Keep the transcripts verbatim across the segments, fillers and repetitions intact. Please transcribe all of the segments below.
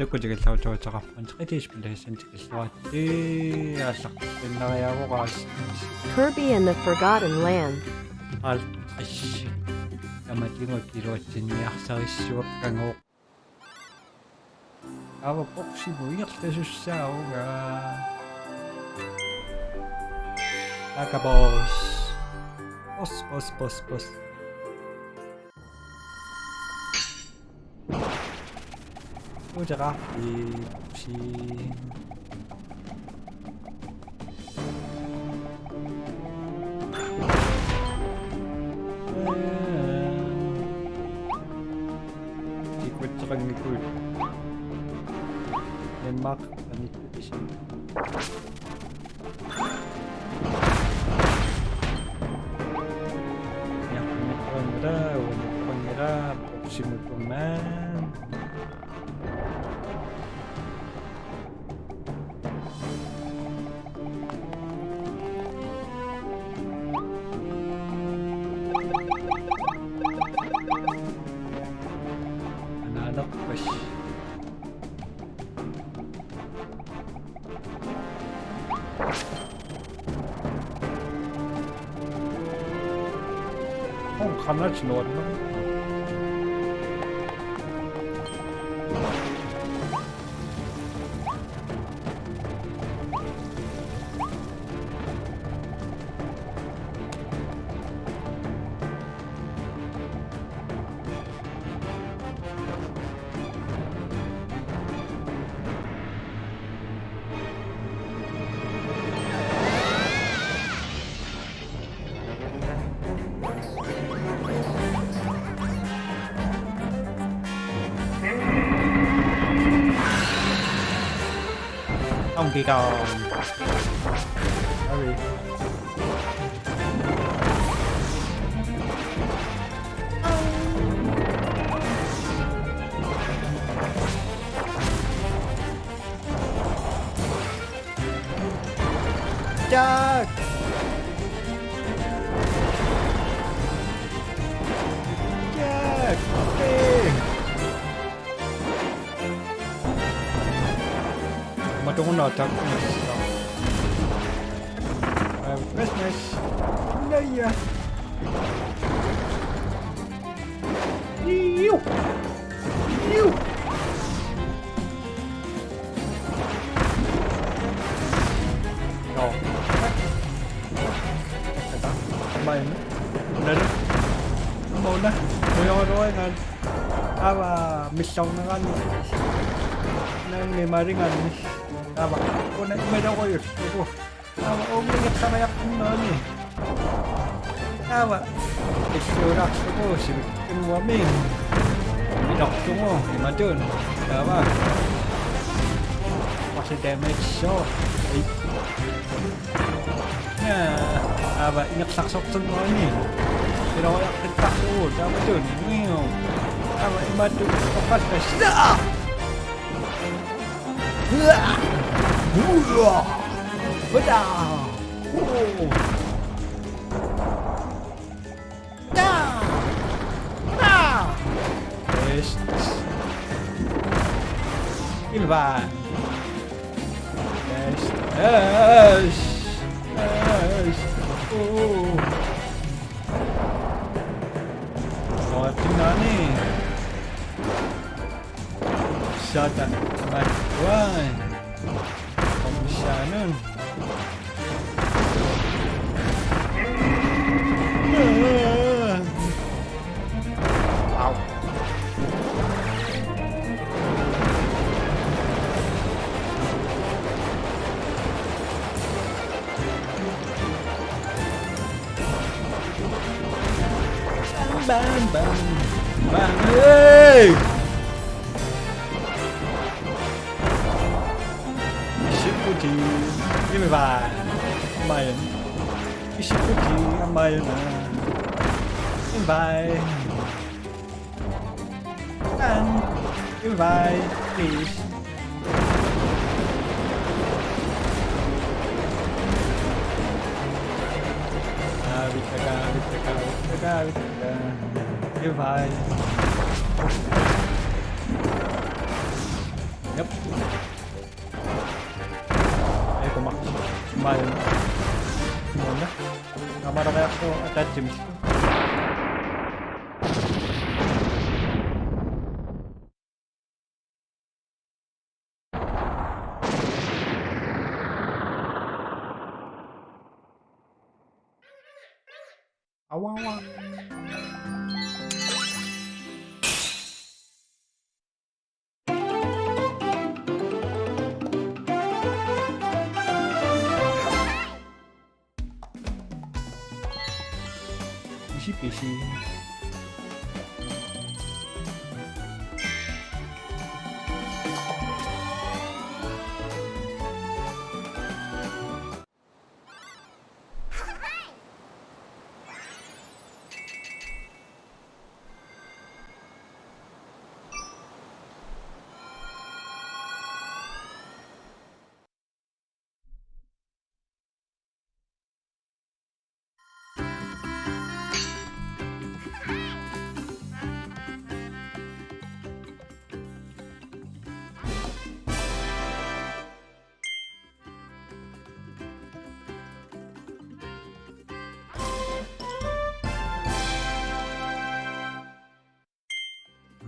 Takutikilluarutaqarput, qitispilaassani tikilluaritsi, aallartiinnariaavoraas. Kirby and the Forgotten Land. Halvtreds. Tamatigut iluatsinniarsarissuakkagut. Aava porsimut ingerlasussaavunga. Taka boss. Boss, boss, boss, boss. Uteqarfik porsi. Tikutseqanngikkuit. Immaqa anittutisi. Ja, uteqanngilaq, uteqanngilaq, porsimut maan. Anaanarpas. Oh, qanatsi nuanneq. Donkey Kong. Sorry. Jack! Jack! Hey! Matukunna attack. Merry Christmas. Leia. Iu. Iu. Joo. Tätä. Mä en. Näin. Mä oon nähnyt. Mä oon nähnyt. Aava millornerani. Nangi maringani. Aava. Kuna imaluunniit. Aava uunga ingerlariartornerani. Aava. Illuulaarlugu sivikkinguami. Inorlugu imatut. Aava. What's the damage so? Ei. Aava ingerlaarsortinnerani. Iloriartittarlugu taamatut. Aava imatut oqallas. What the? Oh. Da! Da! Best. Ilva. Best. Yes. Yes. Oh. Nå, jeg finder den. Sådan. Mike Ryan. Kom, Shannon. Au. Bam, bam, bam. Hey! Ishiputi. Give me five. Mayan. Ishiputi. Mayan. Give me five. And goodbye, please. Ah, Vitaka, Vitaka, Vitaka, Vitaka. Goodbye. Ei, kun mä, mä en. Mun. Mä mä rajattu ataatsimista. Awa, awa. Pisi, pisi.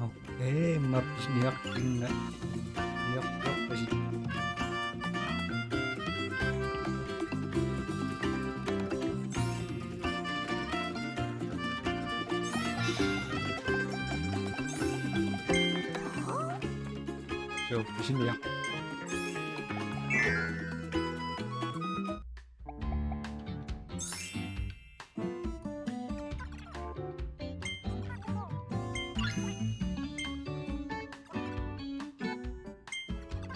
Okay, maps niaqtinga. Niaqtiarpasi. So, pisiniaq.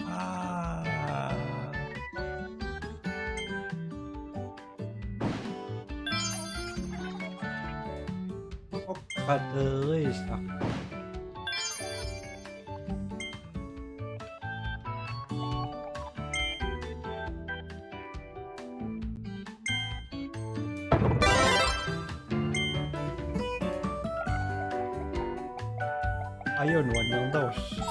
Aa. Oqateriissaq. Ajo, nuannernerusoq.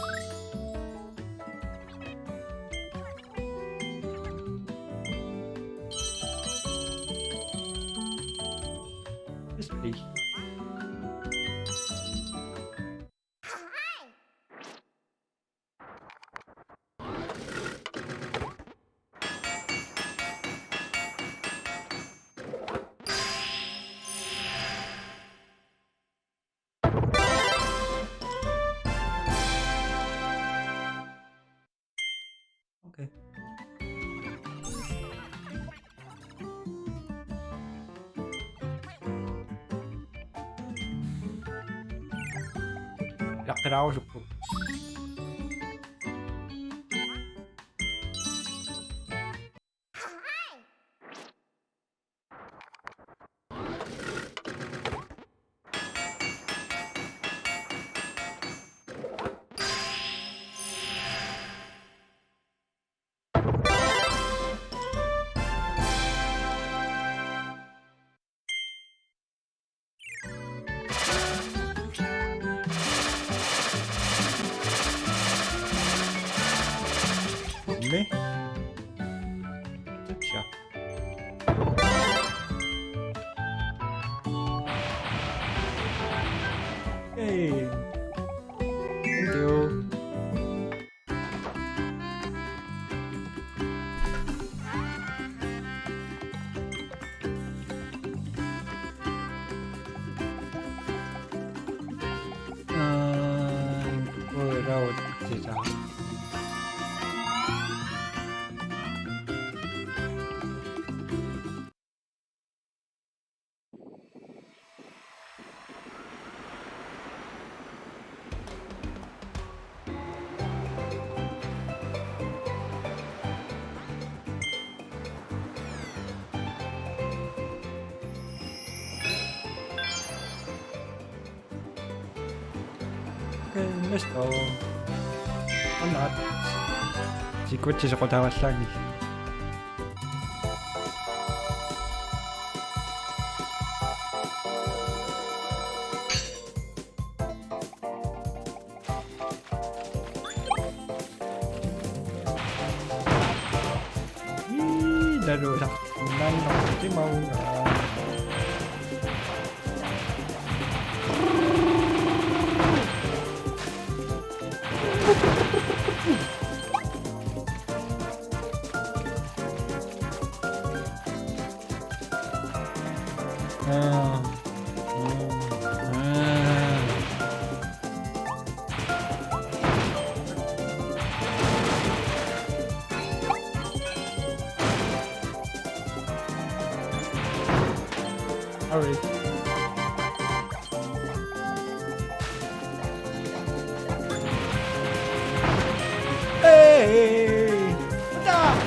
Yes, please. Okay. Ilaqqilaarusupput. Me. Good job. Hey. Thank you. Okay, let's go. Annaat. Sequenci soqutaavallaanngilaq. Naluusartinnanngorsimavunga. Ah. Ah. Ah. Hurry. Hey! What's up?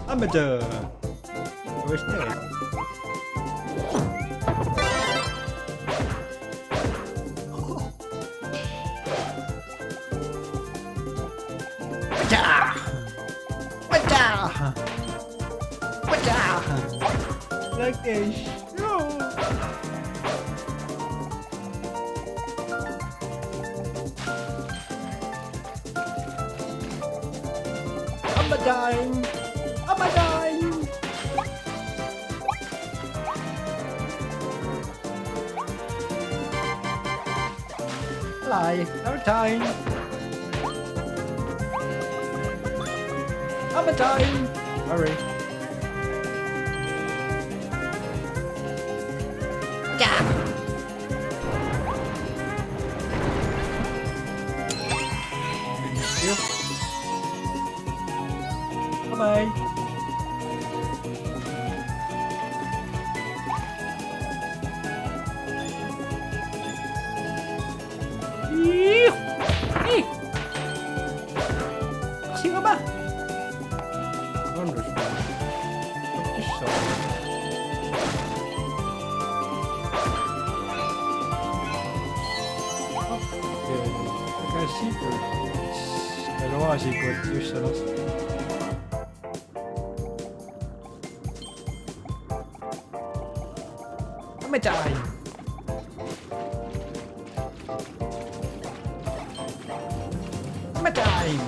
Amateur. Where's that? Whatcha! Whatcha! Whatcha! Like this. No. I'm a dying. I'm a dying. Fly, no time. I'm a time. Hurry. Yeah. Thank you. Bye-bye. Ih! Ih! Kasi ka ba? Understand. Isa. Okay. Taga secret. Dalawa secret. Isa na. Hammer time! Hammer time!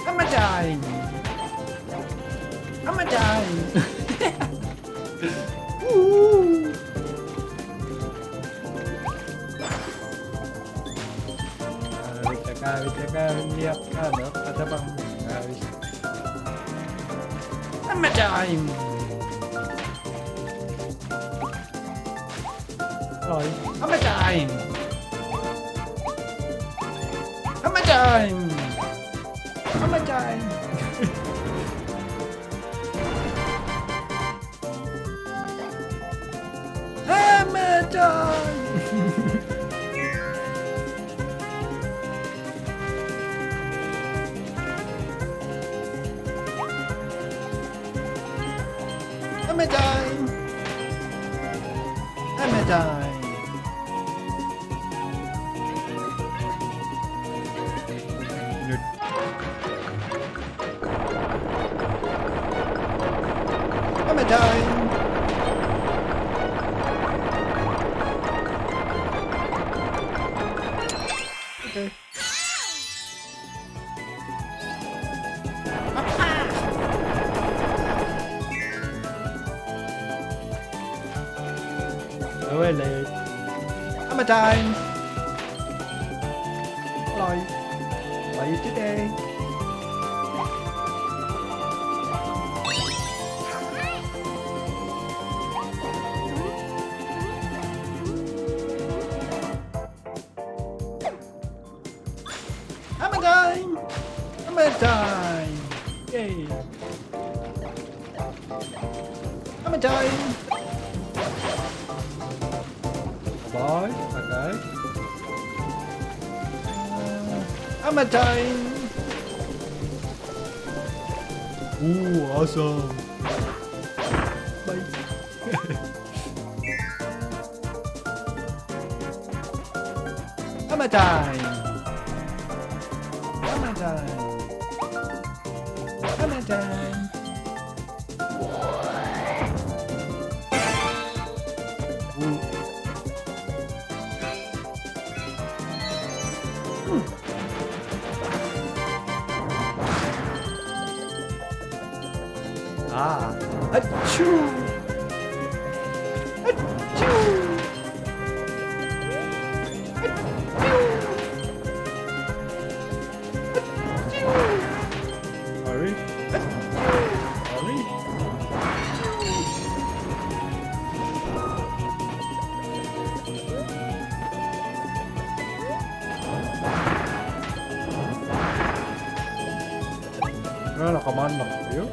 Hammer time! Hammer time! Woo! Kaavitsa, kaavitsa, kaavitsa, kaavitsa, kaavitsa. Hammer time! Oi. Hammer time! Hammer time! Hammer time! Hammer time! Hammer time! Hammer time! Hammer time! Okay. Oh, well, eh. Hammer time! Hello. Are you today? Hammer time! Hammer time! Yay! Hammer time! Bye, okay. Uh, hammer time! Ooh, awesome! Bye. Hammer time! Hammer time! Hammer time! Ooh. Hmm. Ah. Achoo! Achoo! Achoo! Achoo! Sorry. Achoo! Sorry. Ngala kamanna, ayun.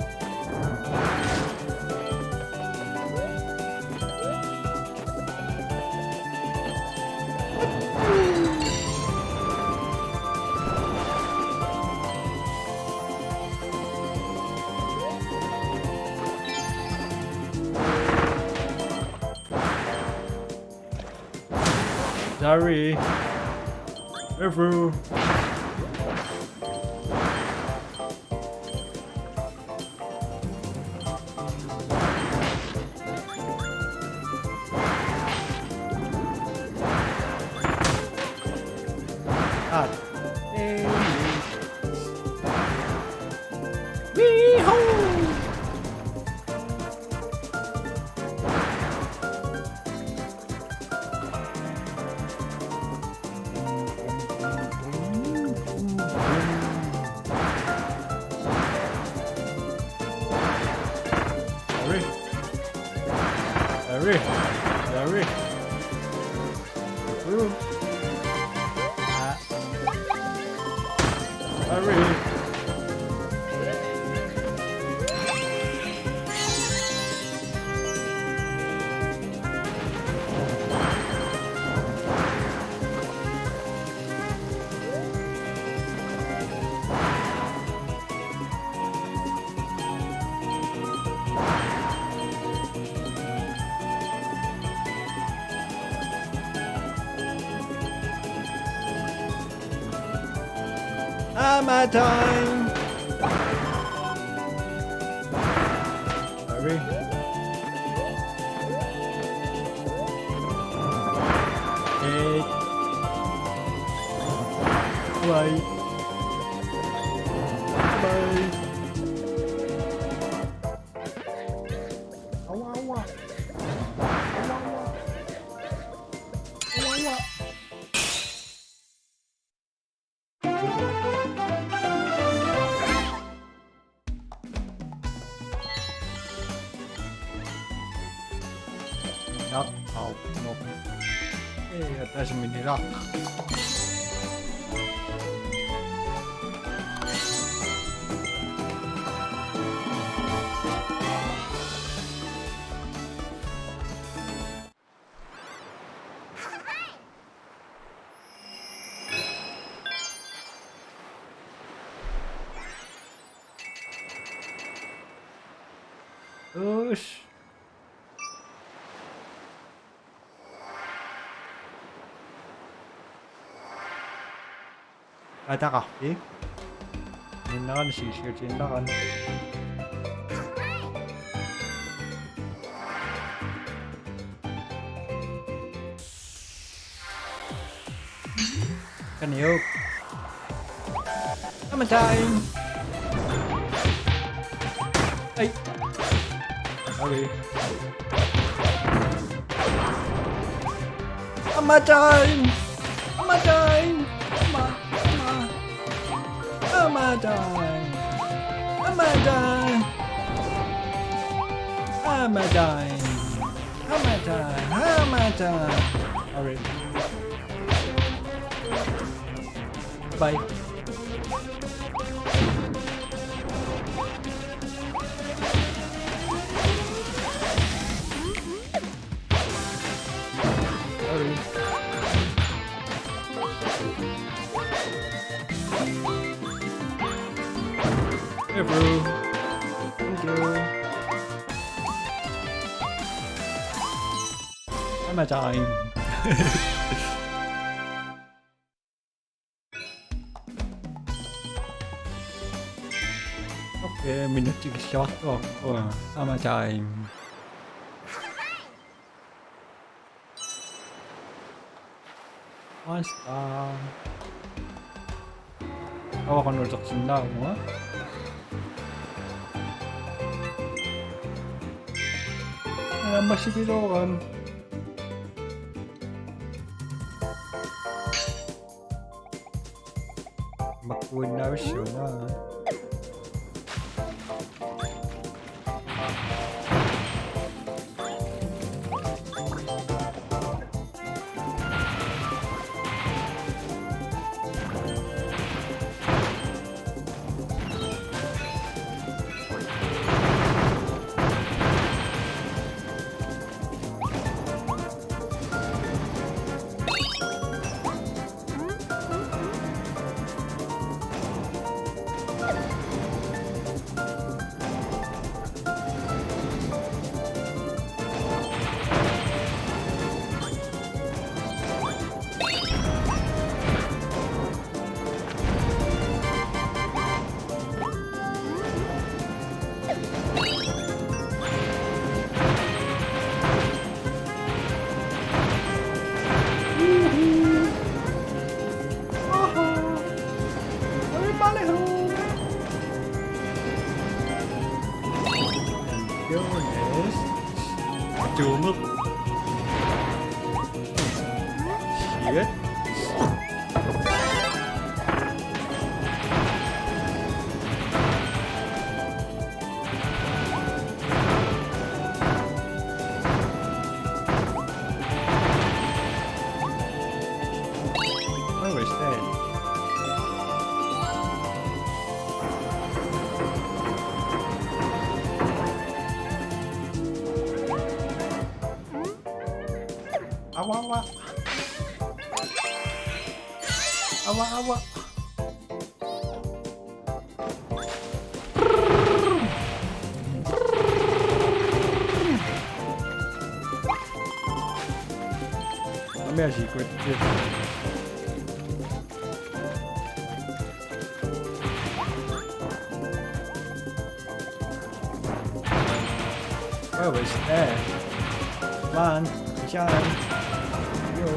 Sorry. Careful. Ah. Hey. Wee-hoo! Sorry. Sorry. Sorry. Ooh. Ah. Sorry. Hammer time! Sorry. Hey. Bye. Bye. Awa, awa. Awa, awa. Awa, awa. Lak, au, no. Ei, ja tässä meni lak. Ush. Ataqarfik. Minnerani siisiutiinnarani. Kaniuk. Hammer time. Ai. Sorry. Hammer time. Hammer time. Hammer, hammer. Hammer time! Hammer time! Hammer time! Hammer time! Hammer time! All right. Bye. Sorry. Hey, bro. Thank you. Hammer time. Okay, minutsit tikilluartuarput. Hammer time. One star. Taava qanoq utersinnaavugut? Aamma sipiloorami. Makkuinnavissuuna. Everybody home. Go next. Doom. Shit. Where was that? Awa, awa. Awa, awa. Let me ask you a question. Where was that? Come on, shine. Yo.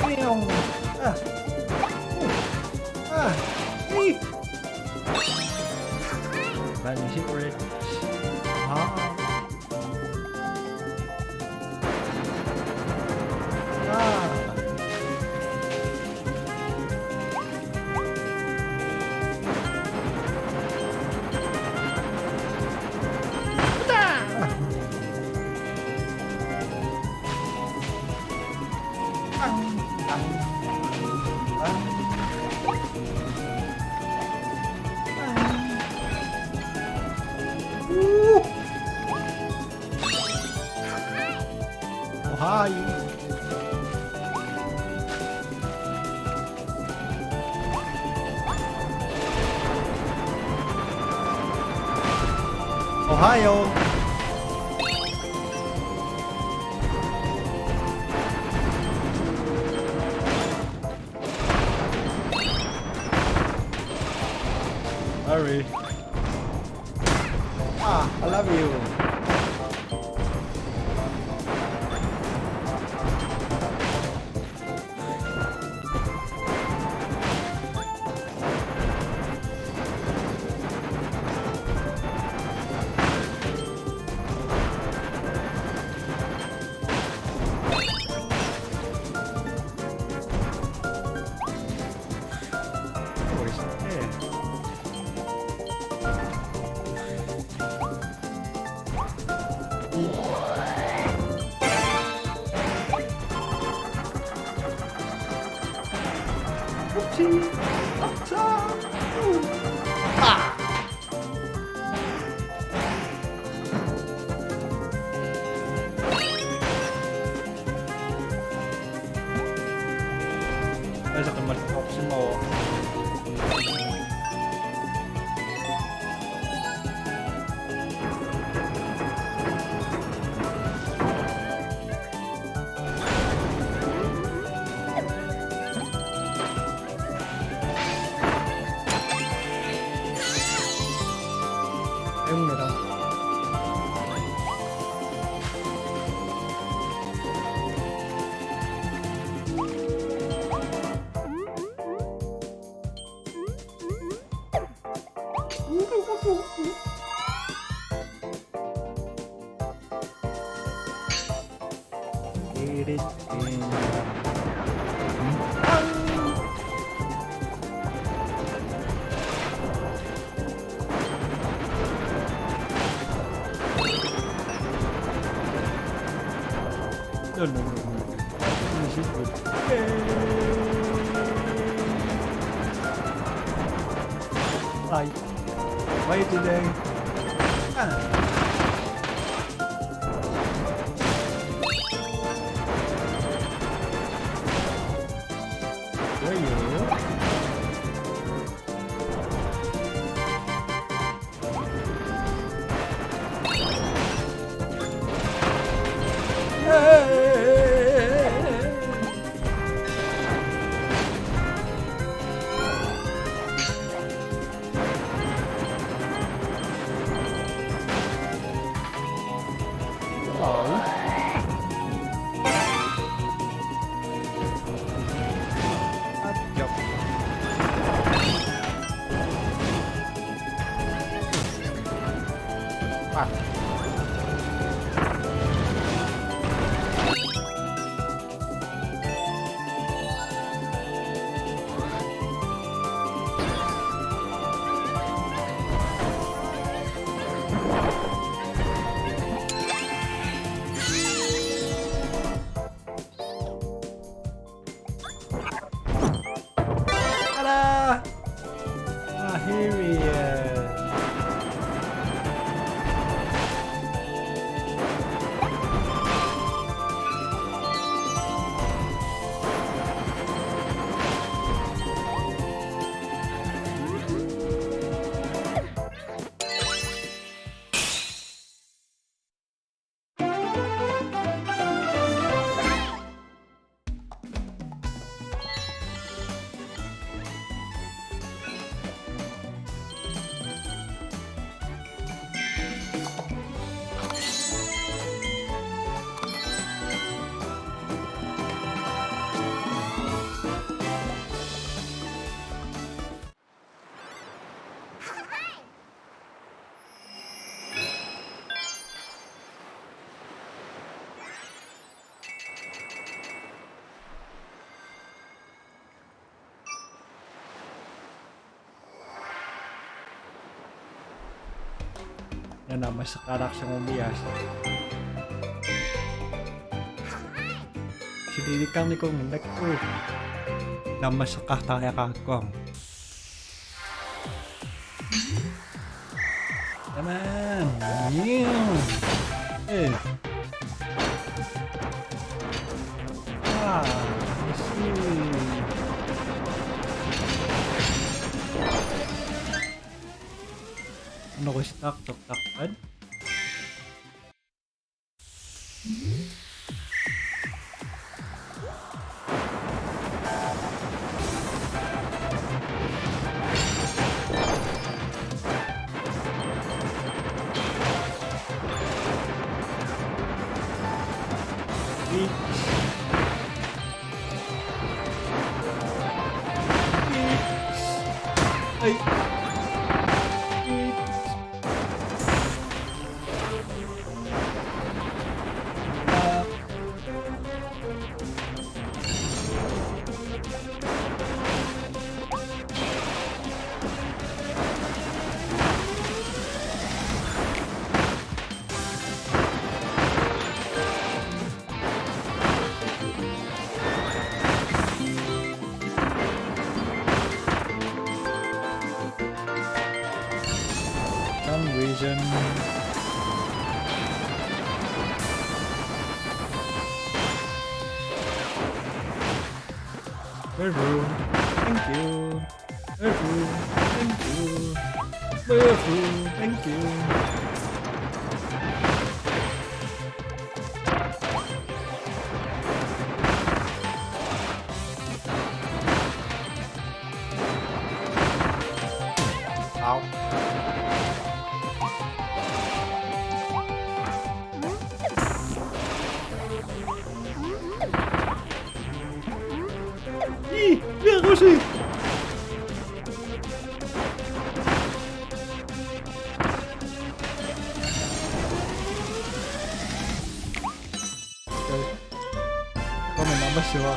Meow. Ah. Ooh. Ah. Eek. That is it, Rich. Ah. Ah. Ohio. Ohio. Sorry. Ah, I love you. It is in. No, no, no, no. This is good. Yay! Bye. Bye today. Ah. Where you? Ta-da! Ah, here he is. Naammasseqqaalaarsinngumiaas. Sililikkarnikuunngilakku. Naammasseqqaartariaqarukku. Come on. Yeah. Hey. Ah, I see. Norista tortarpat. Ei. Some reason. Waifu, thank you. Waifu, thank you. Waifu, thank you. Au. Ih, ya, kau sih. Pasua.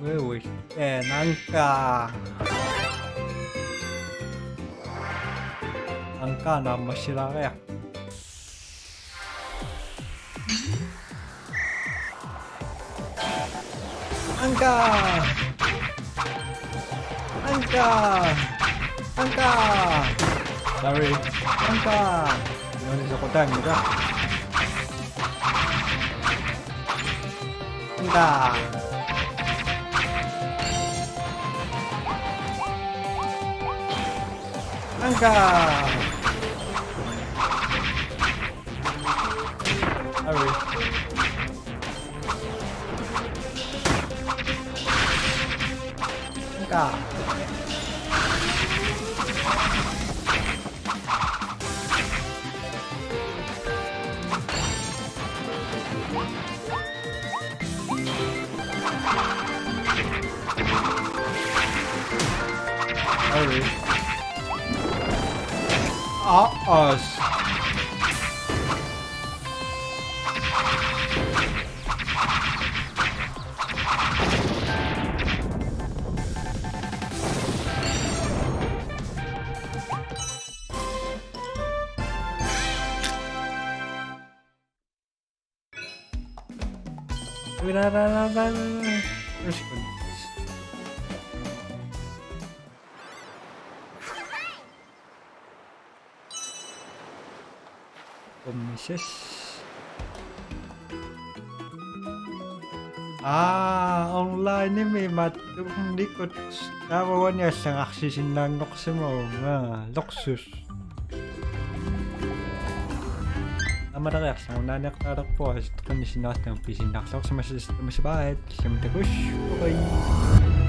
Ui, ui. Eh, nanka. Nanka naammassilaariarpoq. Anka! Anka! Anka! Sorry. Anka! Noni soqutaanngilaq. Anka! Anka! Sorry. Anka. Sorry. Uh-oh. Ui, ra, ra, ra, ra, ra. Respond. Ummisis. Aa, online-imi mattunikut taava uani allagarsisinnaanngorsimavunga. Luksus. Aamma tariarsagunnaaniartaalerpoq, asitqinni sinnaartanga pisinnarluarsimasut tamasivaat, ilami takuss. Bye.